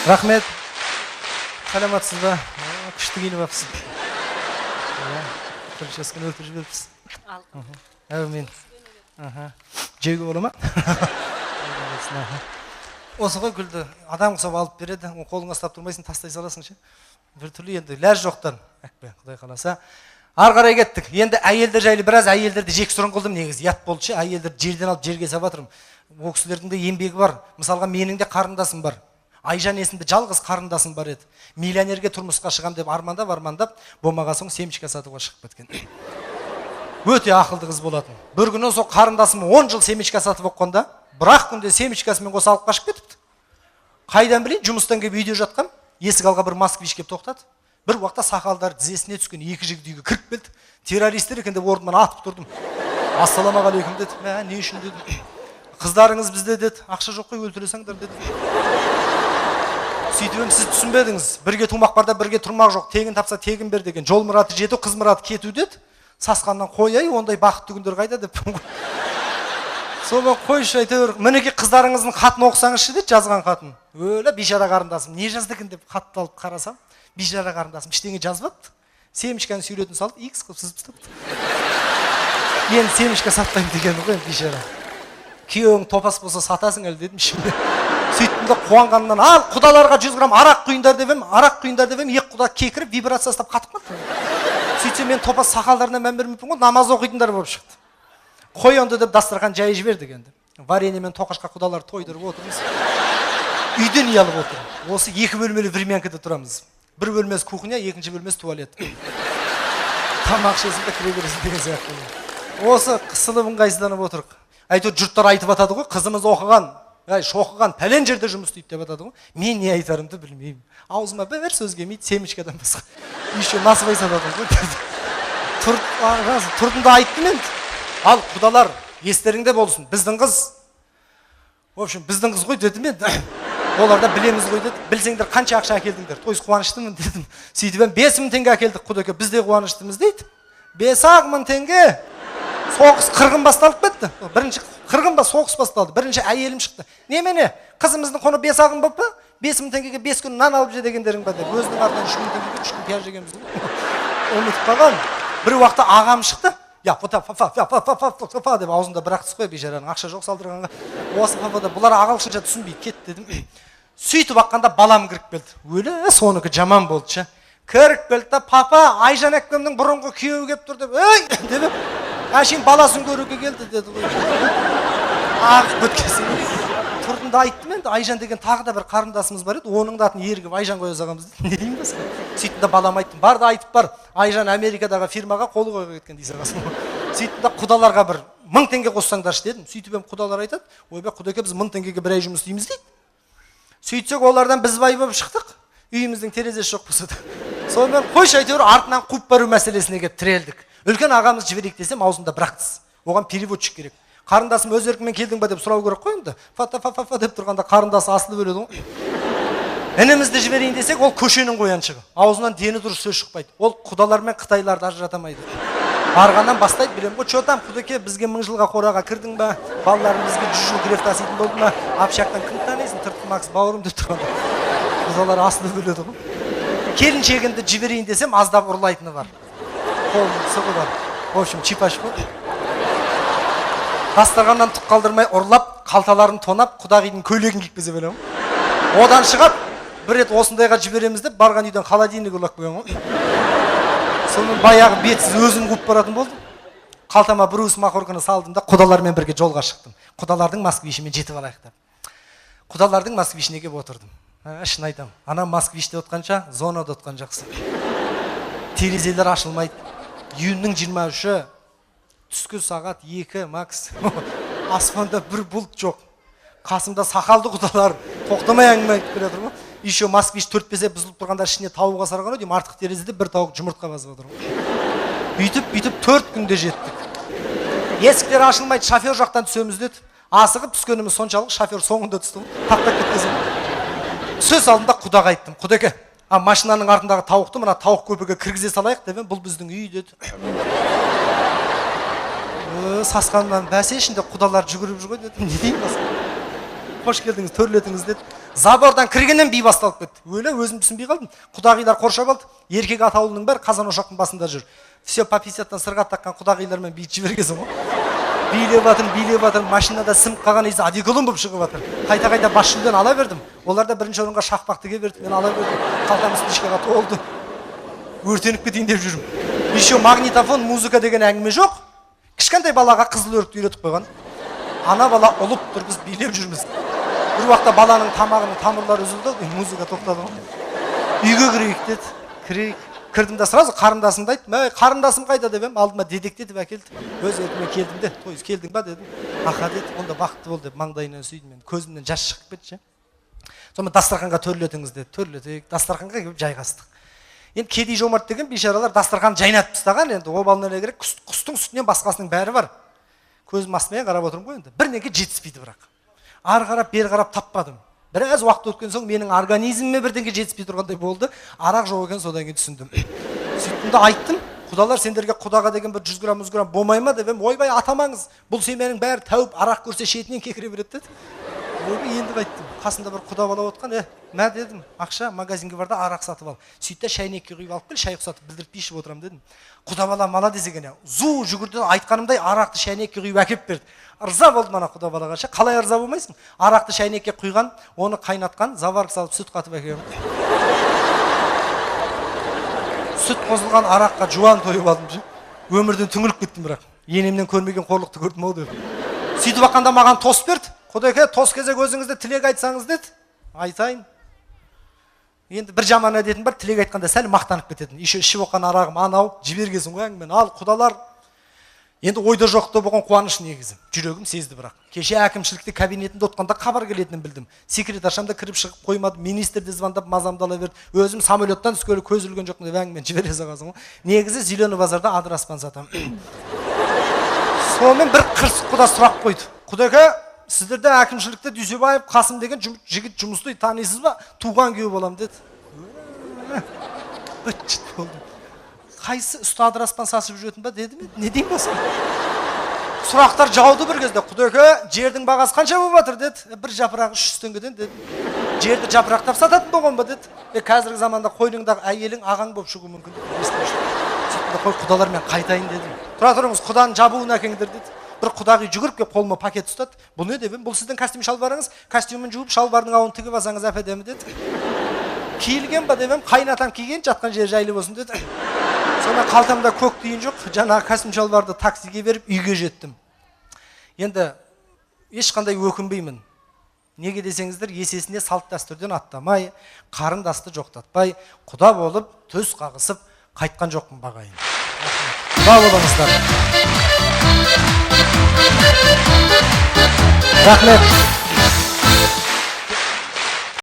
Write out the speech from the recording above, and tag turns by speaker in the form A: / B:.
A: Рахмет. Саламатсыз ба? Күшті киініп алыпсыз. Иә, прическаны өлтіріп жіберіпсіз. Әумин. Жеуге бола ма? Осы ғой, гүлді адам құсап алып береді, оны қолыңа ұстап тұрмайсың, тастай саласың ше. Біртүрлі енді, ләж жоқтан. Әкпе, Құдай қаласа. Ары қарай кеттік. Енді әйелдер жайлы біраз әйелдерді жексұрын қылдым негізі. Ұят болды ше, әйелдерді жерден алып жерге салып жатырмын. Ол кісілердің де еңбегі бар. Мысалға, менің де қарындасым бар. Айжан есімді жалғыз қарындасым бар еді. Миллионерге тұрмысқа шығам деп армандап, армандап, болмаған соң семечка сатуға шығып кеткен. Өте ақылды қыз болатын. Бір күні сол қарындасым 10 жыл семечка сатып оққанда, бір-ақ күнде семечкасымен қоса алып қашып кетіпті. Қайдан білейін, жұмыстан келіп үйде жатқам, есік алға бір москвич келіп тоқтады. Бір уақытта сақалдары тізесіне түскен екі жігіт үйге кіріп келді. Террористер екен деп орнымнан атып тұрдым. Ассалаумағалейкум деді. Мә, не үшін дедім. Қыздарыңыз бізде деді. Ақша жоқ қой, өлтіре салыңдар деді. Сөйтіп едім, сіз түсінбедіңіз. Бірге тумақ бар да бірге тұрмақ жоқ. Тегін тапса тегін бер деген. Жол мұраты жету, қыз мұраты кету деді. Сасқаннан қой ай, ондай бақытты күндер қайда деп. Сонымен қойшы әйтеуір, мінекей қыздарыңыздың хатын оқысаңызшы деді, жазған хатын. Өлі бейшара қарындасым, не жазды екен деп хатты алып қарасам, бейшара қарындасым ештеңе жазбапты. Семечканың суретін салып, икс қылып сызып тастапты. Енді семечка сатпаймын дегені ғой енді бейшара. Күйеуің топас болса сатасың әлі дедім ішімде. Сөйттім де қуанғаннан, ал құдаларға 100 грамм арақ құйыңдар деп едім, арақ құйыңдар деп едім, екі құда кекіріп вибрация ұстап қатып қалды. Сөйтсем мен топас сақалдарына мән бермеппін ғой, намаз оқитындар болып шықты. Қой онда деп дастархан жайып жібердік енді. Варенье мен тоқашқа құдалар тойдырып отырмыз. Үйден үй алып отыр. Осы екі бөлмелі времянкада тұрамыз. Бір бөлмесі кухня, екінші бөлмесі туалет. Тамақ ішесің де кіре бересің деген сияқты. Осы қысылып ыңғайсызданып отырық. Әйтеуір жұрттар айтып атады ғой, қызымыз оқыған, әй, шоқыған, пәлен жерде жұмыс істейді деп атады ғой. Мен не айтарымды білмеймін. Аузыма бір сөз келмейді, семечкадан басқа. Еще насыбай сататын ғой. Тұрдым да айттым енді. Ал құдалар, естеріңде болсын, біздің қыз, в общем, біздің қыз ғой дедім енді. Олар да білеміз ғой деді. Білсеңдер қанша ақша әкелдіңдер? То есть қуаныштымын дедім. Сөйтіп едім, 5000 теңге әкелдік, құдеке, біз де қуаныштымыз дейді. 5-ақ мың теңге. Соғыс қырғын басталып кетті. Бірінші қырғын ба, соғыс басталды. Бірінші әйелім шықты. Немене, қызымыздың құны 5-ақ мың болып па? 5000 теңгеге 5 күн нан алып же дегендерің ба деп. Өзінің артынан 3000 теңгеге 3 күн пияз жегенбіз ғой. Ұмытып қалған. Бір уақытта ағам шықты. Я, фа, фа, фа, фа, фа, фа, фа, фа, фа деп аузында бір ақ тіс қой бейшараның, ақша жоқ салдырғанға. Осы фа, фа деп, бұлар ағылшынша түсінбейді, кет дедім. Сөйтіп аққанда балам кіріп келді. Өлі, соныкі жаман болды ше. Кіріп келді да, папа, Айжан әпкемнің бұрынғы күйеуі келіп тұр деп, ей, деп, әшейін баласын көруге келді деді ғой. Ағып кеткесін. Тұрдым да айттым енді, Айжан деген тағы да бір қарындасымыз бар еді, оның да атын ерігіп Айжан қоя салғанбыз деді. Не деймін басқа. Сөйттім да балама айттым, бар да айтып бар, Айжан Америкадағы фирмаға қол қоюға кеткен дей салғансың. Сөйттім да құдаларға бір 1000 теңге қоссаңдаршы дедім. Сөйтіп едім, құдалар айтады, ойбай, құдеке, біз 1000 теңгеге бір ай жұмыс істейміз дейді. Сөйтсек олардан біз бай болып шықтық, үйіміздің терезесі жоқ болса да. Сонымен қойшы әйтеуір артынан қуып бару мәселесіне келіп тірелдік. Үлкен ағамыз жіберейік десем, аузында бір ақ тіс. Оған переводчик керек. Қарындасым өз еркімен келдің ба деп сұрау керек қой енді. Фа та фа фа фа деп тұрғанда қарындасы асылып өледі ғой. Інімізді жіберейін десек, ол көшенің қояншығы. Аузынан дені дұрыс сөз шықпайды. Ол құдалар мен қытайларды ажырата алмайды. Барғаннан бастайды, білемін ғой, че там, құдеке, бізге 1000 жылға қораға кірдің ба? Балаларың бізге 100 жыл греф таситын болды ма? Общактан кім танисың, тыртқы Макс бауырым деп тұрғанда. Құдалар асылып өледі ғой. Келіншегімді жіберейін десем, аздап ұрлайтыны бар. Қолының сұғы бар. В общем, чипаш қой. Дастарханнан түк қалдырмай ұрлап, қалталарын тонап, құдағидың көйлегін киіп келсе білемін. Одан шығады, бір рет осындайға жібереміз деп барған үйден холодильник ұрлап келген ғой. Сонымен баяғы бетсіз өзім қуып баратын болдым. Қалтама бір уыс махорканы салдым да құдалармен бірге жолға шықтым. Құдалардың москвичімен жетіп алайық деп. Құдалардың москвичіне келіп отырдым. Шын айтамын, ана москвичте отқанша зонада отқан жақсы. Терезелер ашылмайды. Июньнің 23-і, түскі сағат 2 макс. Аспанда бір бұлт жоқ. Қасымда сақалды құдалар тоқтамай әңгіме айтып келе жатыр ғой. Еще москвич 4-5 бұзылып тұрғанда ішіне тауық асырған ғой деймін, артқы терезеде бір тауық жұмыртқа басып жатыр ғой. Бүйтіп бүйтіп 4 күнде жеттік. Есіктер ашылмайды, шофер жақтан түсеміз деді. Асығып түскеніміз соншалық, шофер соңында түсті ғой, таптап кеткенсің. Түсе салдым да құдаға айттым, құдеке, а машинаның артындағы тауықты мына тауық көпеге кіргізе салайық деп едім, бұл біздің үй деді. Сасқаннан бәсе ішінде құдалар жүгіріп жүр ғой дедім, не деймін басқа. Қош келдіңіз, төрлетіңіз деді. Забордан кіргеннен би басталып кетті. Өлі, өзім түсінбей қалдым. Құдағилар қоршап алды. Еркек атаулының бәрі қазан ошақтың басында жүр. Все по 50-тан сырға таққан құдағилармен бүйтіп жібергенсің ғой. Билеп жатыр, билеп жатыр, машинада сіңіп қалған иісі одеколон болып шығып жатыр. Қайта-қайта бас жүлдені ала бердім. Олар да бірінші орынға шақпақты берді, мен ала бердім. Қалтам стишкаға толды. Өртеніп кетейін деп жүрмін. Еще магнитофон, музыка деген әңгіме жоқ. Кішкентай балаға қызыл өрікті үйретіп қойған. Ана бала ұлып тұр, біз билеп жүрміз. Бір уақытта баланың тамағының тамырлары үзілді, музыка тоқтады ғой. Үйге кірейік деді, кірейік. Кірдім да сразу қарындасымды айттым. Әй, қарындасым қайда деп едім, алдыма дедектетіп әкелді. Өз еркіме келдім де, той келдің ба дедім. Аха деді, онда бақытты бол деп маңдайынан сүйдім мен. Көзімнен жас шығып кетті ше. Сонымен дастарханға төрлетіңіз деді, төрлетейік. Дастарханға келіп жайғастық. Енді кедей жомарт деген бейшаралар дастарханды жайнатып тастаған, енді обалына не керек, құстың сүтінен басқасының бәрі бар. Көзім астымен қарап отырмын ғой енді. Бірдеңе жетіспейді бірақ. Ары қарап, бері қарап таппадым. Біраз уақыт өткен соң менің организміме бірдеңе жетіспей тұрғандай болды. Арақ жоқ екен, содан кейін түсіндім. Сөйттім де айттым, құдалар сендерге құдаға деген бір 100 грамм, 100 грамм болмай ма деп едім. Ойбай, атамаңыз, бұл семьяның бәрі тәуіп, арақ көрсе шетінен кекіре береді деді. Ойбай, енді қайттым. Қасымда бір құда бала отқан, мә дедім, ақша, магазинге бар да арақ сатып ал. Сөйт те шәйнекке құйып алып кел, шай құсатып білдіртпей ішіп отырамын дедім. Құда бала молодец екен, зу жүгірді, айтқанымдай арақты шәйнекке құйып әкеліп берді. Ырза болдым ана құда балаға ше. Қалай ырза болмайсың? Арақты шәйнекке құйған, оны қайнатқан, заварка салып сүт қатып әкелген. Сүт қосылған араққа жуан тойып алдым ше. Өмірден түңіліп кеттім бірақ. Енемнен көрмеген қорлықты көрдім ау деп. Сөйтіп аққанда маған тост берді. Құдеке, тост кезек өзіңізде тілек айтсаңыз деді. Айтайын. Енді бір жаман әдетім бар, тілек айтқанда сәл мақтанып кететін. Еще ішіп оққан арағым анау, жібергенсің ғой әңгімені. Ал құдалар, енді ойда жоқта болған қуаныш негізі. Жүрегім сезді бірақ. Кеше әкімшілікте кабинетінде отқанда хабар келетінін білдім. Секретаршам да кіріп шығып қоймады, министр де звондап мазамды ала берді. Өзім самолеттан түскелі көз ілген жоқпын деп әңгімені жібере салғансың ғой. Негізі Зеленый базарда адыраспан сатамын. Сонымен бір қырсық құда сұрақ қойды. Құдеке, сіздерде әкімшілікте Дүйсебаев Қасым деген жігіт жұмыс істейді, танисыз ба? Туған күйеу болам деді. Быт-шыт болдым. Қайсы үсті адыраспан сасып жүретін ба деді ме? Не деймін басқа? Сұрақтар жауды бір кезде. Құдеке, жердің бағасы қанша болып жатыр деді. Бір жапырағы 300 теңгеден деді. Жерді жапырақтап сататын болған ба деді. Қазіргі заманда қойныңдағы әйелің ағаң болып шығуы мүмкін деді. Сөйттім де, қой құдалар мен қайтайын дедім. Тұра тұрыңыз, құданың жабуын әкеңдер деді. Бір құдағи жүгіріп келіп қолыма пакет ұстады. Бұл не деп едім? Бұл сіздің костюм шалбарыңыз. Костюмін жуып, шалбардың ауын тігіп алсаңыз әп әдемі деді. Киілген ба деп едім, қайынатам киген, жатқан жері жайлы болсын деді. Сонда қалтамда көк тиын жоқ, жаңағы костюм шалбарды таксиге беріп үйге жеттім. Енді ешқандай өкінбеймін. Неге десеңіздер, есесіне салт дәстүрден аттамай, қарындасты жоқтатпай, құда болып, төс қағысып қайтқан жоқпын бағайын. Құда болыңыздар. Рахмет.